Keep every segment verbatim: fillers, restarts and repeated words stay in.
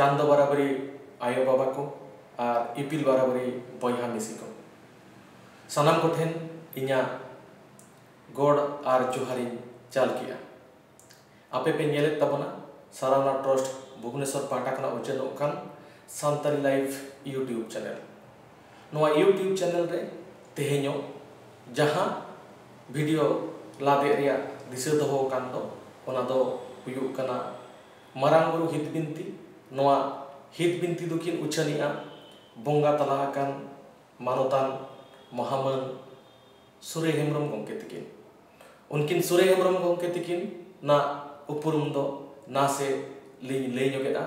ᱪᱟᱸᱫᱚ ᱵᱟᱨᱟᱵᱟᱹᱨᱤ ᱟᱭᱳ ᱵᱟᱵᱟ ᱠᱚ ᱟᱨ ᱤᱯᱤᱞ ᱵᱟᱨᱟᱵᱟᱹᱨᱤ ᱵᱚᱭᱦᱟ ᱢᱤᱥᱤ ᱠᱚ, ᱥᱟᱱᱟᱢ ᱠᱚᱴᱷᱮᱱ ᱤᱧᱟᱹᱜ ᱜᱚᱰ ᱟᱨ ᱡᱚᱦᱟᱨᱤᱧ ᱪᱟᱞ ᱠᱮᱜᱼᱟ᱾ ᱟᱯᱮ ᱯᱮ ᱧᱮᱞᱮᱫ ᱛᱟᱵᱚᱱᱟ ᱥᱟᱨᱟᱣᱱᱟ ᱴᱨᱟᱥᱴ ᱵᱷᱩᱵᱽᱱᱮᱥᱚᱨ ᱯᱟᱦᱴᱟ ᱠᱷᱚᱱᱟᱜ ᱩᱪᱷᱟᱹᱱᱚᱜ ᱠᱟᱱ ᱥᱟᱱᱛᱟᱲᱤ ᱞᱟᱭᱤᱵᱷ YouTube ᱪᱮᱱᱮᱞ᱾ ᱱᱚᱣᱟ YouTube ᱪᱮᱱᱮᱞ ᱨᱮ ᱛᱮᱦᱮᱧᱚᱜ ᱡᱟᱦᱟᱸ ᱵᱷᱤᱰᱤᱭᱳ ᱞᱟᱫᱮ ᱨᱮᱭᱟᱜ ᱫᱤᱥᱟᱹ ᱫᱚᱦᱚ ᱟᱠᱟᱱ ᱫᱚ, ᱚᱱᱟ ᱫᱚ ᱦᱩᱭᱩᱜ ᱠᱟᱱᱟ ᱢᱟᱨᱟᱝ ᱵᱩᱨᱩ ᱦᱤᱛ ᱵᱤᱱᱛᱤ᱾ ᱱᱚᱣᱟ ᱦᱤᱛ ᱵᱤᱱᱛᱤ ᱫᱚᱠᱤᱱ ᱩᱪᱷᱟᱹᱱᱮᱜᱼᱟ ᱵᱚᱸᱜᱟ ᱛᱟᱞᱟ ᱟᱠᱟᱱ ᱢᱟᱱᱚᱛᱟᱱ ᱢᱚᱦᱟᱢᱟᱹᱱ ᱥᱩᱨᱮ ᱦᱮᱢᱵᱨᱚᱢ ᱜᱚᱢᱠᱮ ᱛᱤᱠᱤᱱ᱾ ᱩᱱᱠᱤᱱ ᱥᱩᱨᱮ ᱦᱮᱢᱵᱨᱚᱢ ᱜᱚᱢᱠᱮ ᱛᱤᱠᱤᱱ ᱱᱟᱜ ᱩᱯᱨᱩᱢ ᱫᱚ ᱱᱟᱥᱮ ᱞᱤᱧ ᱞᱟᱹᱭ ᱧᱚᱜᱮᱫᱼᱟ᱾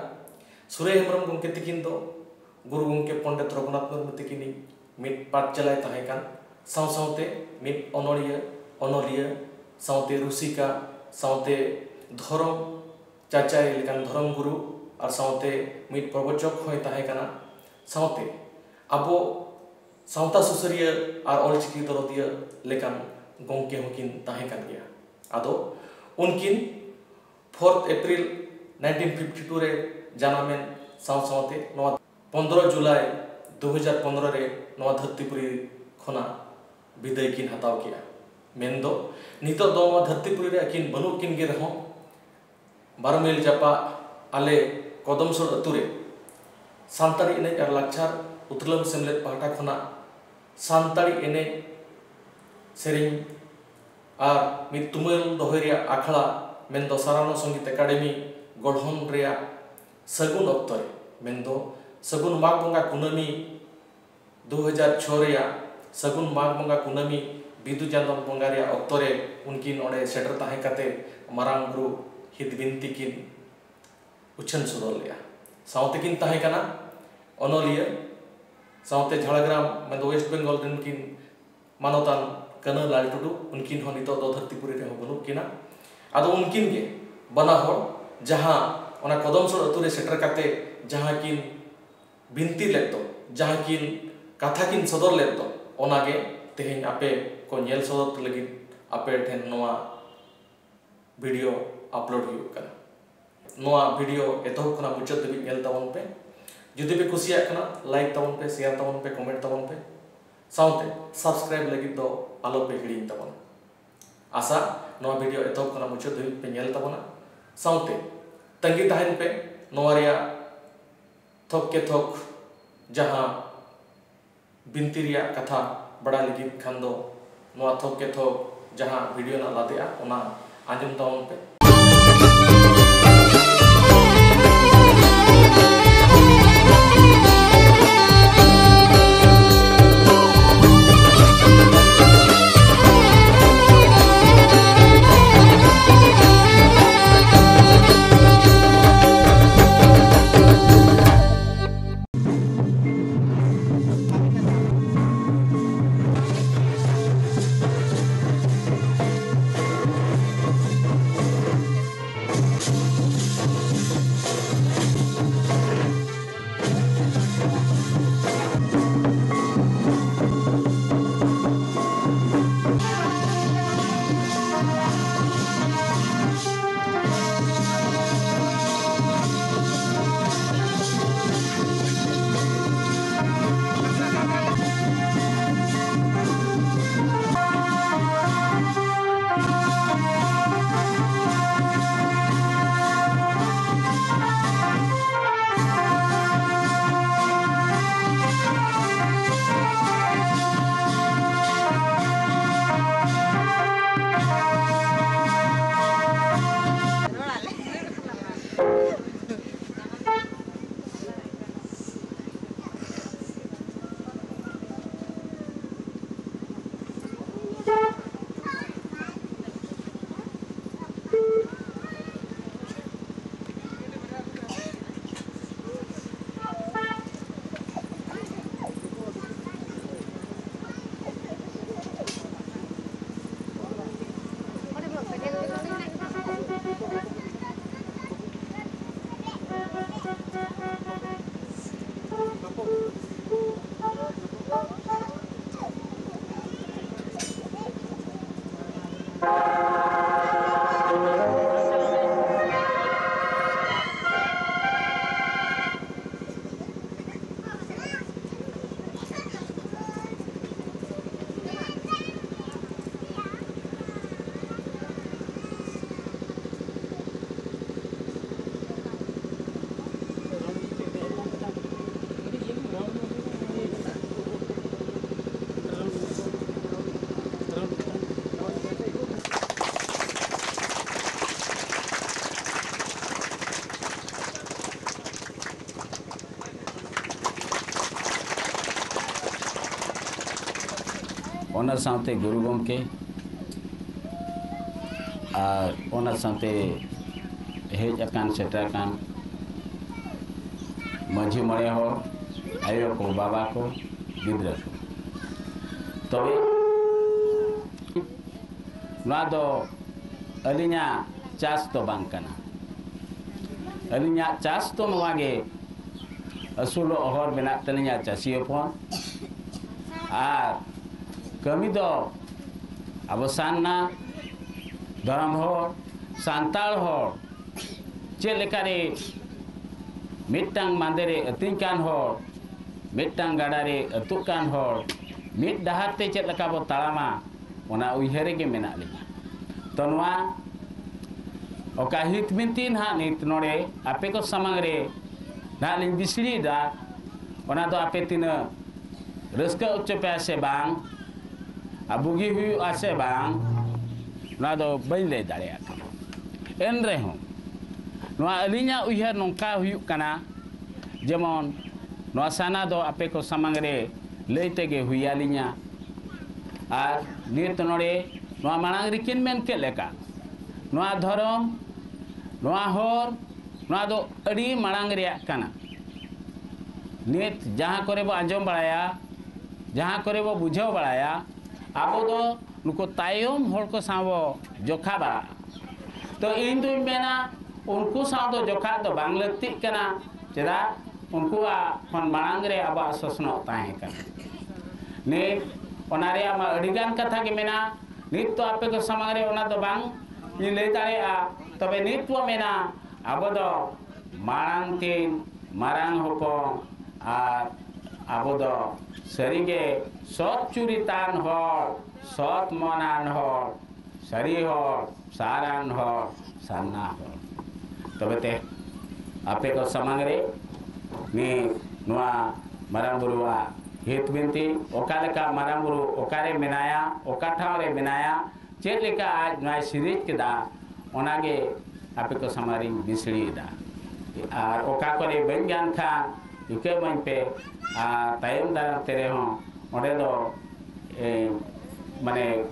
ᱥᱩᱨᱮ ᱦᱮᱢᱵᱨᱚᱢ ᱜᱚᱢᱠᱮ ᱛᱤᱠᱤᱱ ᱫᱚ ᱜᱩᱨᱩ ᱜᱚᱢᱠᱮ ᱯᱚᱱᱰᱤᱛ ᱨᱚᱜᱷᱩᱱᱟᱛᱷ ᱢᱩᱨᱢᱩ ᱛᱤᱠᱤᱱᱤᱡ ᱢᱤᱫ ᱯᱟᱴᱪᱟᱞᱟᱭ ᱛᱟᱦᱮᱸ ᱠᱟᱱ, ᱥᱟᱶ ᱥᱟᱶᱛᱮ ᱢᱤᱫ ᱚᱱᱚᱲᱤᱭᱟᱹ, ᱚᱱᱚᱞᱤᱭᱟᱹ, ᱥᱟᱶᱛᱮ ᱨᱩᱥᱤᱠᱟ, ᱥᱟᱶᱛᱮ ᱫᱷᱚᱨᱚᱢ ᱪᱟᱪᱟᱭ ᱞᱮᱠᱟᱱ ᱫᱷᱚᱨᱚᱢ ᱜᱩᱨᱩ, ᱟᱨ ᱥᱟᱶᱛᱮ ᱢᱤᱫ ᱯᱨᱚᱵᱚᱪᱚᱠ ᱦᱚᱸᱭ ᱛᱟᱦᱮᱸ ᱠᱟᱱᱟ᱾ ᱥᱟᱶᱛᱮ ᱟᱵᱚ ᱥᱟᱶᱛᱟ ᱥᱩᱥᱟᱹᱨᱤᱭᱟᱹ ᱟᱨ ᱚᱞᱪᱤᱠᱤ ᱫᱚᱨᱚᱫᱤᱭᱟᱹ ᱞᱮᱠᱟᱱ ᱜᱚᱢᱠᱮ ᱦᱚᱸᱠᱤᱱ ᱛᱟᱦᱮᱸ ᱠᱟᱱ ᱜᱮᱭᱟ᱾ ᱟᱫᱚ ᱩᱱᱠᱤᱱ fourth April nineteen fifty two ᱨᱮ ᱡᱟᱱᱟᱢᱮᱱ ᱥᱟᱶ ᱥᱟᱶᱛᱮ ᱱᱚᱣᱟ ᱯᱚᱱᱫᱽᱨᱚ ᱡᱩᱞᱟᱭ ᱫᱩ ᱦᱟᱡᱟᱨ ᱯᱚᱱᱫᱽᱨᱚ ᱨᱮ ᱱᱚᱣᱟ ᱫᱷᱟᱹᱨᱛᱤᱯᱩᱨᱤ ᱠᱷᱚᱱᱟᱜ ᱵᱤᱫᱟᱹᱭ ᱠᱤᱱ ᱦᱟᱛᱟᱣ ᱠᱮᱜᱼᱟ᱾ ᱢᱮᱱᱫᱚ ᱱᱤᱛᱚᱜ ᱫᱚ ᱱᱚᱣᱟ ᱫᱷᱟᱹᱨᱛᱤᱯᱩᱨᱤ ᱨᱮ ᱟᱹᱠᱤᱱ ᱵᱟᱹᱱᱩᱜ ᱠᱤᱱ ᱜᱮ ᱨᱮᱦᱚᱸ, ᱵᱟᱨᱚ ᱢᱤᱞ ᱡᱟᱯᱟᱜ ᱟᱞᱮ ᱠᱚᱫᱚᱢᱥᱳᱲ ᱟᱹᱛᱩ ᱨᱮ ᱥᱟᱱᱛᱟᱲᱤ ᱮᱱᱮᱡ ᱟᱨ ᱞᱟᱠᱪᱟᱨ ᱩᱛᱞᱟᱹᱢ ᱥᱮᱢᱞᱮᱫ ᱯᱟᱦᱴᱟ ᱠᱷᱚᱱᱟᱜ ᱥᱟᱱᱛᱟᱲᱤ ᱮᱱᱮᱡ ᱥᱮᱨᱮᱧ ᱟᱨ ᱢᱤᱫ ᱛᱩᱢᱟᱹᱞ ᱫᱚᱦᱚᱭ ᱨᱮᱭᱟᱜ ᱟᱠᱷᱲᱟ, ᱢᱮᱱᱫᱚ ᱥᱟᱨᱟᱣᱱᱟ ᱥᱚᱝᱜᱤᱛ ᱮᱠᱟᱰᱮᱢᱤ ᱜᱚᱲᱦᱚᱱ ᱨᱮᱭᱟᱜ ᱥᱟᱹᱜᱩᱱ ᱚᱠᱛᱚ ᱨᱮ, ᱢᱮᱱᱫᱚ ᱥᱟᱹᱜᱩᱱ ᱢᱟᱜᱽ ᱵᱚᱸᱜᱟ ᱠᱩᱱᱟᱹᱢᱤ ᱫᱩ ᱦᱟᱡᱟᱨ ᱪᱷᱚ ᱨᱮᱭᱟᱜ ᱥᱟᱹᱜᱩᱱ ᱢᱟᱜᱽ ᱵᱚᱸᱜᱟ ᱠᱩᱱᱟᱹᱢᱤ ᱵᱤᱫᱩ ᱪᱟᱸᱫᱚᱱ ᱵᱚᱸᱜᱟ ᱨᱮᱭᱟᱜ ᱚᱠᱛᱚ ᱨᱮ ᱩᱱᱠᱤᱱ ᱚᱸᱰᱮ ᱥᱮᱴᱮᱨ ᱛᱟᱦᱮᱸ ᱠᱟᱛᱮ ᱢᱟᱨᱟᱝ ᱵᱩᱨᱩ ᱦᱤᱛ ᱵᱤᱱᱛᱤ ᱠᱤᱱ ᱩᱪᱷᱟᱹᱱ ᱥᱚᱫᱚᱨ ᱞᱮᱫᱼᱟ᱾ ᱥᱟᱶᱛᱮ ᱠᱤᱱ ᱛᱟᱦᱮᱸ ᱠᱟᱱᱟ ᱚᱱᱚᱞᱤᱭᱟᱹ, ᱥᱟᱶᱛᱮ ᱡᱷᱟᱲᱜᱨᱟᱢ, ᱢᱮᱱᱫᱚ ᱣᱮᱥᱴ ᱵᱮᱝᱜᱚᱞ ᱨᱮᱱ ᱠᱤᱱ ᱢᱟᱱᱚᱛᱟᱱ ᱠᱟᱹᱱᱟᱹ ᱞᱟᱞ ᱴᱩᱰᱩ, ᱩᱱᱠᱤᱱ ᱦᱚᱸ ᱱᱤᱛᱚᱜ ᱫᱚ ᱫᱷᱟᱹᱨᱛᱤ ᱯᱩᱨᱤ ᱨᱮᱦᱚᱸ ᱵᱟᱹᱱᱩᱜ ᱠᱤᱱᱟ᱾ ᱟᱫᱚ ᱩᱱᱠᱤᱱ ᱜᱮ ᱵᱟᱱᱟ ᱦᱚᱲ ᱡᱟᱦᱟᱸ ᱚᱱᱟ ᱠᱚᱫᱚᱢᱥᱳᱲ ᱟᱹᱛᱩ ᱨᱮ ᱥᱮᱴᱮᱨ ᱠᱟᱛᱮ ᱡᱟᱦᱟᱸ ᱠᱤᱱ ᱵᱤᱱᱛᱤ ᱞᱮᱫ ᱫᱚ, ᱡᱟᱦᱟᱸ ᱠᱤᱱ ᱠᱟᱛᱷᱟ ᱠᱤᱱ ᱥᱚᱫᱚᱨ ᱞᱮᱫ ᱫᱚ, ᱚᱱᱟᱜᱮ ᱛᱮᱦᱮᱧ ᱟᱯᱮ ᱠᱚ ᱧᱮᱞ ᱥᱚᱫᱚᱨ ᱞᱟᱹᱜᱤᱫ ᱟᱯᱮ ᱴᱷᱮᱱ ᱱᱚᱣᱟ ᱵᱷᱤᱰᱤᱭᱳ ᱟᱯᱞᱳᱰ ᱦᱩᱭᱩᱜ ᱠᱟᱱᱟ᱾ ᱱᱚᱣᱟ video ᱮᱛᱚᱦᱚᱵ ᱠᱷᱚᱱᱟᱜ ᱢᱩᱪᱟᱹᱫ ᱫᱷᱟᱹᱵᱤᱡ ᱧᱮᱞ ᱛᱟᱵᱚᱱ ᱯᱮ᱾ ᱡᱩᱫᱤ ᱯᱮ ᱠᱩᱥᱤᱭᱟᱜ ᱠᱟᱱᱟ, like ᱛᱟᱵᱚᱱ ᱯᱮ, share ᱛᱟᱵᱚᱱ ᱯᱮ, comment ᱛᱟᱵᱚᱱ ᱯᱮ, ᱥᱟᱶᱛᱮ subscribe ᱞᱟᱹᱜᱤᱫ ᱫᱚ ᱟᱞᱚ ᱯᱮ ᱦᱤᱲᱤᱧ ᱛᱟᱵᱚᱱᱟ᱾ ᱟᱥᱟ ᱱᱚᱣᱟ video ᱮᱛᱚᱦᱚᱵ ᱠᱷᱚᱱᱟᱜ ᱢᱩᱪᱟᱹᱫ ᱫᱷᱟᱹᱵᱤᱡ ᱯᱮ ᱧᱮᱞ ᱛᱟᱵᱚᱱᱟ, ᱥᱟᱶᱛᱮ ᱛᱟᱺᱜᱤ ᱛᱟᱦᱮᱱ ᱯᱮ ᱱᱚᱣᱟ ᱨᱮᱭᱟᱜ ᱛᱷᱚᱠ ᱠᱮ ᱛᱷᱚᱠ ᱡᱟᱦᱟᱸ ᱵᱤᱱᱛᱤ ᱨᱮᱭᱟᱜ ᱠᱟᱛᱷᱟ ᱵᱟᱲᱟᱭ ᱞᱟᱹᱜᱤᱫ ᱠᱷᱟᱱ ᱫᱚ ᱱᱚᱣᱟ ᱛᱷᱚᱠ ᱠᱮ ᱛᱷᱚᱠ ᱡᱟᱦᱟᱸ video ᱱᱟᱜ ᱞᱟᱫᱮᱜᱼᱟ, ᱚᱱᱟ ᱟᱸᱡᱚᱢ ᱛᱟᱵᱚᱱ ᱯᱮ᱾ ᱚᱱᱟ ᱥᱟᱶᱛᱮ ᱜᱩᱨᱩ ᱜᱚᱢᱠᱮ ᱟᱨ ᱚᱱᱟ ᱥᱟᱶᱛᱮ ᱦᱮᱡ ᱟᱠᱟᱱ ᱥᱮᱴᱮᱨ ᱟᱠᱟᱱ ᱢᱟᱹᱡᱷᱤ ᱢᱚᱬᱮ ᱦᱚᱲ, ᱟᱭᱳ ᱠᱚ, ᱵᱟᱵᱟ ᱠᱚ, ᱜᱤᱫᱽᱨᱟᱹ ᱠᱚ᱾ ᱛᱚᱵᱮ ᱱᱚᱣᱟ ᱫᱚ ᱟᱹᱞᱤᱧᱟᱜ ᱪᱟᱥ ᱫᱚ ᱵᱟᱝ ᱠᱟᱱᱟ᱾ ᱟᱹᱞᱤᱧᱟᱜ ᱪᱟᱥ ᱫᱚ ᱱᱚᱣᱟ ᱜᱮ, ᱟᱹᱥᱩᱞᱚᱜ ᱦᱚᱨ ᱢᱮᱱᱟᱜ ᱛᱟᱹᱞᱤᱧᱟ ᱪᱟᱹᱥᱤ ᱦᱚᱯᱚᱱ, ᱟᱨ ᱠᱟᱹᱢᱤ ᱫᱚ ᱟᱵᱚ ᱥᱟᱨᱱᱟ ᱫᱷᱚᱨᱚᱢ ᱦᱚᱲ, ᱥᱟᱱᱛᱟᱲ ᱦᱚᱲ ᱪᱮᱫ ᱞᱮᱠᱟᱨᱮ ᱢᱤᱫᱴᱟᱝ ᱢᱟᱸᱫᱮ ᱨᱮ ᱟᱹᱛᱤᱧ ᱠᱟᱱ ᱦᱚᱲ, ᱢᱤᱫᱴᱟᱝ ᱜᱟᱰᱟ ᱨᱮ ᱟᱹᱛᱩᱜ ᱠᱟᱱ ᱦᱚᱲ, ᱢᱤᱫ ᱰᱟᱦᱟᱨ ᱛᱮ ᱪᱮᱫ ᱞᱮᱠᱟ ᱵᱚ ᱛᱟᱲᱟᱢᱟ, ᱚᱱᱟ ᱩᱭᱦᱟᱹᱨ ᱨᱮᱜᱮ ᱢᱮᱱᱟᱜ ᱞᱤᱧᱟ᱾ ᱛᱚ ᱱᱚᱣᱟ ᱚᱠᱟ ᱦᱤᱛ ᱵᱤᱱᱛᱤ ᱱᱟᱦᱟᱜ ᱱᱤᱛ ᱱᱚᱰᱮ ᱟᱯᱮ ᱠᱚ ᱥᱟᱢᱟᱝ ᱨᱮ ᱱᱟᱦᱟᱜ ᱞᱤᱧ ᱵᱤᱥᱲᱤᱭᱮᱫᱟ, ᱚᱱᱟ ᱫᱚ ᱟᱯᱮ ᱛᱤᱱᱟᱹᱜ ᱨᱟᱹᱥᱠᱟᱹ ᱦᱚᱪᱚ ᱯᱮᱭᱟ ᱥᱮ ᱵᱟᱝ, ᱟᱨ ᱵᱩᱜᱤ ᱦᱩᱭᱩᱜᱼᱟ ᱥᱮ ᱵᱟᱝ, ᱱᱚᱣᱟ ᱫᱚ ᱵᱟᱹᱧ ᱞᱟᱹᱭ ᱫᱟᱲᱮᱭᱟᱜ ᱠᱟᱱᱟ᱾ ᱮᱱ ᱨᱮᱦᱚᱸ ᱱᱚᱣᱟ ᱟᱹᱞᱤᱧᱟᱜ ᱩᱭᱦᱟᱹᱨ ᱱᱚᱝᱠᱟ ᱦᱩᱭᱩᱜ ᱠᱟᱱᱟ, ᱡᱮᱢᱚᱱ ᱱᱚᱣᱟ ᱥᱟᱨᱱᱟ ᱫᱚ ᱟᱯᱮ ᱠᱚ ᱥᱟᱢᱟᱝ ᱨᱮ ᱞᱟᱹᱭ ᱛᱮᱜᱮ ᱦᱩᱭ ᱟᱹᱞᱤᱧᱟ᱾ ᱟᱨ ᱱᱤᱛ ᱱᱚᱰᱮ ᱱᱚᱣᱟ ᱢᱟᱲᱟᱝ ᱨᱮᱠᱤᱱ ᱢᱮᱱ ᱠᱮᱫ ᱞᱮᱠᱟ, ᱱᱚᱣᱟ ᱫᱷᱚᱨᱚᱢ, ᱱᱚᱣᱟ ᱦᱚᱨ, ᱱᱚᱣᱟ ᱫᱚ ᱟᱹᱰᱤ ᱢᱟᱲᱟᱝ ᱨᱮᱭᱟᱜ ᱠᱟᱱᱟ᱾ ᱱᱤᱛ ᱡᱟᱦᱟᱸ ᱠᱚᱨᱮ ᱵᱚ ᱟᱸᱡᱚᱢ ᱵᱟᱲᱟᱭᱟ, ᱡᱟᱦᱟᱸ ᱠᱚᱨᱮ ᱵᱚ ᱵᱩᱡᱷᱟᱹᱣ ᱵᱟᱲᱟᱭᱟ, ᱟᱵᱚ ᱫᱚ ᱱᱩᱠᱩ ᱛᱟᱭᱚᱢ ᱦᱚᱲ ᱠᱚ ᱥᱟᱶ ᱵᱚ ᱡᱚᱠᱷᱟ ᱵᱟᱲᱟᱜᱼᱟ᱾ ᱛᱚ ᱤᱧ ᱫᱩᱧ ᱢᱮᱱᱟ, ᱩᱱᱠᱩ ᱥᱟᱶ ᱫᱚ ᱡᱚᱠᱷᱟ ᱫᱚ ᱵᱟᱝ ᱞᱟᱹᱠᱛᱤᱜ ᱠᱟᱱᱟ᱾ ᱪᱮᱫᱟᱜ? ᱩᱱᱠᱩᱣᱟᱜ ᱠᱷᱚᱱ ᱢᱟᱲᱟᱝ ᱨᱮ ᱟᱵᱚᱣᱟᱜ ᱥᱚᱥᱱᱚᱜ ᱛᱟᱦᱮᱸ ᱠᱟᱱᱟ᱾ ᱱᱤᱛ ᱚᱱᱟ ᱨᱮᱭᱟᱜ ᱢᱟ ᱟᱹᱰᱤᱜᱟᱱ ᱠᱟᱛᱷᱟ ᱜᱮ ᱢᱮᱱᱟᱜᱼᱟ᱾ ᱱᱤᱛ ᱫᱚ ᱟᱯᱮ ᱠᱚ ᱥᱟᱢᱟᱝ ᱨᱮ ᱚᱱᱟ ᱫᱚ ᱵᱟᱝ ᱤᱧ ᱞᱟᱹᱭ ᱫᱟᱲᱮᱭᱟᱜᱼᱟ᱾ ᱛᱚᱵᱮ ᱱᱤᱛ ᱵᱚ ᱢᱮᱱᱟ, ᱟᱵᱚ ᱫᱚ ᱢᱟᱲᱟᱝ ᱠᱤᱱ ᱢᱟᱨᱟᱝ ᱦᱚᱯᱚᱱ, ᱟᱨ ᱟᱵᱚ ᱫᱚ ᱥᱟᱹᱨᱤᱜᱮ ᱥᱚᱛ ᱪᱩᱨᱤᱛᱟᱱ ᱦᱚᱲ, ᱥᱚᱛ ᱢᱚᱱᱟᱱ ᱦᱚᱲ, ᱥᱟᱹᱨᱤ ᱦᱚᱲ, ᱥᱟᱨᱟᱱ ᱦᱚᱲ, ᱥᱟᱨᱱᱟ ᱦᱚᱲ᱾ ᱛᱚᱵᱮ ᱛᱮ ᱟᱯᱮ ᱠᱚ ᱥᱟᱢᱟᱝ ᱨᱮ ᱱᱤᱛ ᱱᱚᱣᱟ ᱢᱟᱨᱟᱝ ᱵᱩᱨᱩᱣᱟᱜ ᱦᱤᱛ ᱵᱤᱱᱛᱤ, ᱚᱠᱟ ᱞᱮᱠᱟ ᱢᱟᱨᱟᱝ ᱵᱩᱨᱩ ᱚᱠᱟᱨᱮ ᱢᱮᱱᱟᱭᱟ, ᱚᱠᱟ ᱴᱷᱟᱶ ᱨᱮ ᱢᱮᱱᱟᱭᱟ, ᱪᱮᱫ ᱞᱮᱠᱟ ᱟᱡ ᱱᱚᱣᱟᱭ ᱥᱤᱨᱤᱡ ᱠᱮᱫᱟ, ᱚᱱᱟᱜᱮ ᱟᱯᱮ ᱠᱚ ᱥᱟᱢᱟᱝ ᱨᱤᱧ ᱵᱤᱥᱲᱤᱭᱮᱫᱟ᱾ ᱟᱨ ᱚᱠᱟ ᱠᱚᱨᱮ ᱵᱟᱹᱧ ᱜᱟᱱ ᱠᱷᱟᱱ ᱤᱠᱟᱹ ᱢᱟᱹᱧ ᱯᱮ, ᱟᱨ ᱛᱟᱭᱚᱢ ᱫᱟᱨᱟᱢ ᱛᱮ ᱨᱮᱦᱚᱸ ᱚᱸᱰᱮ ᱫᱚ ᱮ, ᱢᱟᱱᱮ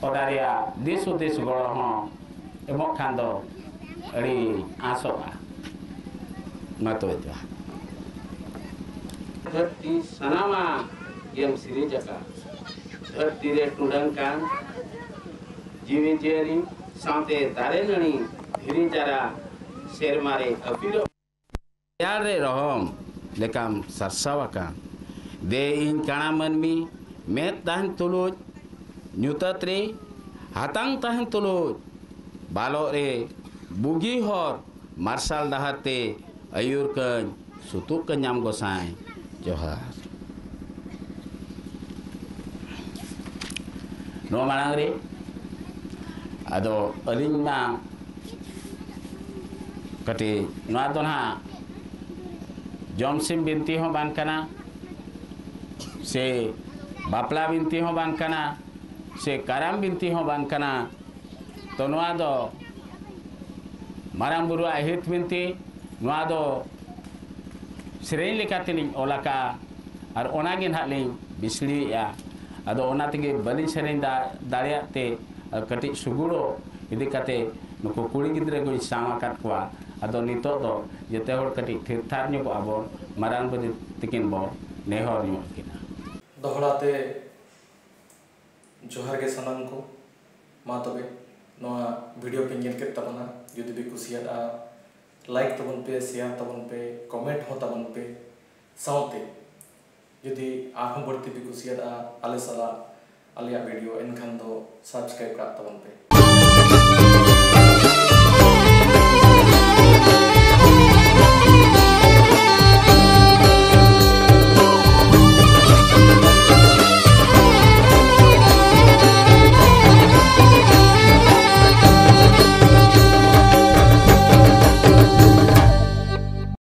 ᱚᱱᱟ ᱨᱮᱭᱟᱜ ᱫᱤᱥ ᱦᱩᱫᱤᱥ ᱜᱚᱲᱚ ᱦᱚᱸ ᱮᱢᱚᱜ ᱠᱷᱟᱱ ᱫᱚ ᱟᱹᱰᱤ ᱟᱸᱥᱚᱜᱼᱟ᱾ ᱢᱟ ᱛᱚᱵᱮ ᱡᱚᱦᱟᱨ᱾ ᱫᱷᱟᱹᱨᱛᱤ ᱥᱟᱱᱟᱢᱟᱜ ᱜᱮᱢ ᱥᱤᱨᱤᱡᱽ ᱟᱠᱟᱫ᱾ ᱫᱷᱟᱹᱨᱛᱤ ᱨᱮ ᱴᱩᱰᱟᱹᱝ ᱠᱟᱱ ᱡᱤᱣᱤ ᱡᱤᱭᱟᱹᱞᱤ ᱥᱟᱶᱛᱮ ᱫᱟᱨᱮ ᱱᱟᱹᱲᱤ ᱫᱷᱤᱨᱤ ᱪᱟᱨᱟ ᱥᱮᱨᱢᱟ ᱨᱮ ᱟᱹᱯᱤᱨᱚᱜ ᱨᱮᱭᱟᱲ ᱨᱮ ᱨᱚᱦᱚᱢ ᱞᱮᱠᱟᱢ ᱥᱟᱨᱥᱟᱣ ᱟᱠᱟᱱ᱾ ᱫᱮ ᱤᱧ ᱠᱟᱬᱟ ᱢᱟᱹᱱᱢᱤ, ᱢᱮᱫ ᱛᱟᱦᱮᱱ ᱛᱩᱞᱩᱡ ᱧᱩᱛᱟᱹᱛ ᱨᱮ, ᱦᱟᱛᱟᱝ ᱛᱟᱦᱮᱱ ᱛᱩᱞᱩᱡ ᱵᱟᱞᱚᱜ ᱨᱮ, ᱵᱩᱜᱤ ᱦᱚᱨ ᱢᱟᱨᱥᱟᱞ ᱰᱟᱦᱟᱨ ᱛᱮ ᱟᱹᱭᱩᱨ ᱠᱟᱹᱧ, ᱥᱩᱛᱩᱜ ᱠᱟᱹᱧᱟᱢ ᱜᱚᱸᱥᱟᱭ᱾ ᱡᱚᱦᱟᱨ᱾ ᱱᱚᱣᱟ ᱢᱟᱲᱟᱝ ᱨᱮ ᱟᱫᱚ ᱟᱹᱞᱤᱧ ᱢᱟ ᱠᱟᱹᱴᱤᱡ, ᱱᱚᱣᱟ ᱫᱚ ᱱᱟᱦᱟᱜ ᱡᱚᱢᱥᱤᱢ ᱵᱤᱱᱛᱤ ᱦᱚᱸ ᱵᱟᱝ ᱠᱟᱱᱟ, ᱥᱮ ᱵᱟᱯᱞᱟ ᱵᱤᱱᱛᱤ ᱦᱚᱸ ᱵᱟᱝ ᱠᱟᱱᱟ, ᱥᱮ ᱠᱟᱨᱟᱢ ᱵᱤᱱᱛᱤ ᱦᱚᱸ ᱵᱟᱝ ᱠᱟᱱᱟ᱾ ᱛᱚ ᱱᱚᱣᱟ ᱫᱚ ᱢᱟᱨᱟᱝ ᱵᱩᱨᱩᱣᱟᱜ ᱦᱤᱛ ᱵᱤᱱᱛᱤ, ᱱᱚᱣᱟ ᱫᱚ ᱥᱮᱨᱮᱧ ᱞᱮᱠᱟᱛᱮᱞᱤᱧ ᱚᱞ ᱟᱠᱟᱫᱼᱟ, ᱟᱨ ᱚᱱᱟᱜᱮ ᱱᱟᱦᱟᱜ ᱞᱤᱧ ᱵᱤᱥᱲᱤᱭᱮᱫᱼᱟ᱾ ᱟᱫᱚ ᱚᱱᱟ ᱛᱮᱜᱮ ᱵᱟᱹᱞᱤᱧ ᱥᱮᱨᱮᱧ ᱫᱟ-, ᱫᱟᱲᱮᱭᱟᱜ ᱛᱮ, ᱟᱨ ᱠᱟᱹᱴᱤᱡ ᱥᱩᱜᱩᱲᱚ ᱤᱫᱤ ᱠᱟᱛᱮ ᱱᱩᱠᱩ ᱠᱩᱲᱤ ᱜᱤᱫᱽᱨᱟᱹ ᱠᱚᱧ ᱥᱟᱶ ᱟᱠᱟᱫ ᱠᱚᱣᱟ᱾ ᱟᱫᱚ ᱱᱤᱛᱚᱜ ᱫᱚ ᱡᱮᱛᱮ ᱦᱚᱲ ᱠᱟᱹᱴᱤᱡ ᱛᱷᱤᱨ ᱛᱷᱟᱨ ᱧᱚᱜᱚᱜ ᱟᱵᱚᱱ, ᱢᱟᱨᱟᱝ ᱵᱟᱹᱵᱩ ᱛᱤᱠᱤᱱ ᱵᱚ ᱱᱮᱦᱚᱨ ᱧᱚᱜ ᱠᱤᱱᱟ᱾ ᱫᱚᱦᱲᱟ ᱛᱮ ᱡᱚᱦᱟᱨ ᱜᱮ ᱥᱟᱱᱟᱢ ᱠᱚ᱾ ᱢᱟ ᱛᱚᱵᱮ, ᱱᱚᱣᱟ ᱵᱷᱤᱰᱤᱭᱳ ᱯᱮ ᱧᱮᱞ ᱠᱮᱫ ᱛᱟᱵᱚᱱᱟ, ᱡᱩᱫᱤ ᱯᱮ ᱠᱩᱥᱤᱭᱟᱫᱼᱟ, ᱞᱟᱭᱤᱠ ᱛᱟᱵᱚᱱ ᱯᱮ, ᱥᱮᱭᱟᱨ ᱛᱟᱵᱚᱱ ᱯᱮ, ᱠᱚᱢᱮᱱᱴ ᱦᱚᱸ ᱛᱟᱵᱚᱱ ᱯᱮ᱾ ᱥᱟᱶᱛᱮ ᱡᱩᱫᱤ ᱟᱨᱦᱚᱸ ᱵᱟᱹᱲᱛᱤ ᱯᱮ ᱠᱩᱥᱤᱭᱟᱫᱼᱟ ᱟᱞᱮ ᱥᱟᱞᱟᱜ ᱟᱞᱮᱭᱟᱜ ᱵᱷᱤᱰᱤᱭᱳ, ᱮᱱᱠᱷᱟᱱ ᱫᱚ ᱥᱟᱵᱥᱠᱨᱟᱭᱤᱵ ᱠᱟᱜ ᱛᱟᱵᱚᱱ ᱯᱮ᱾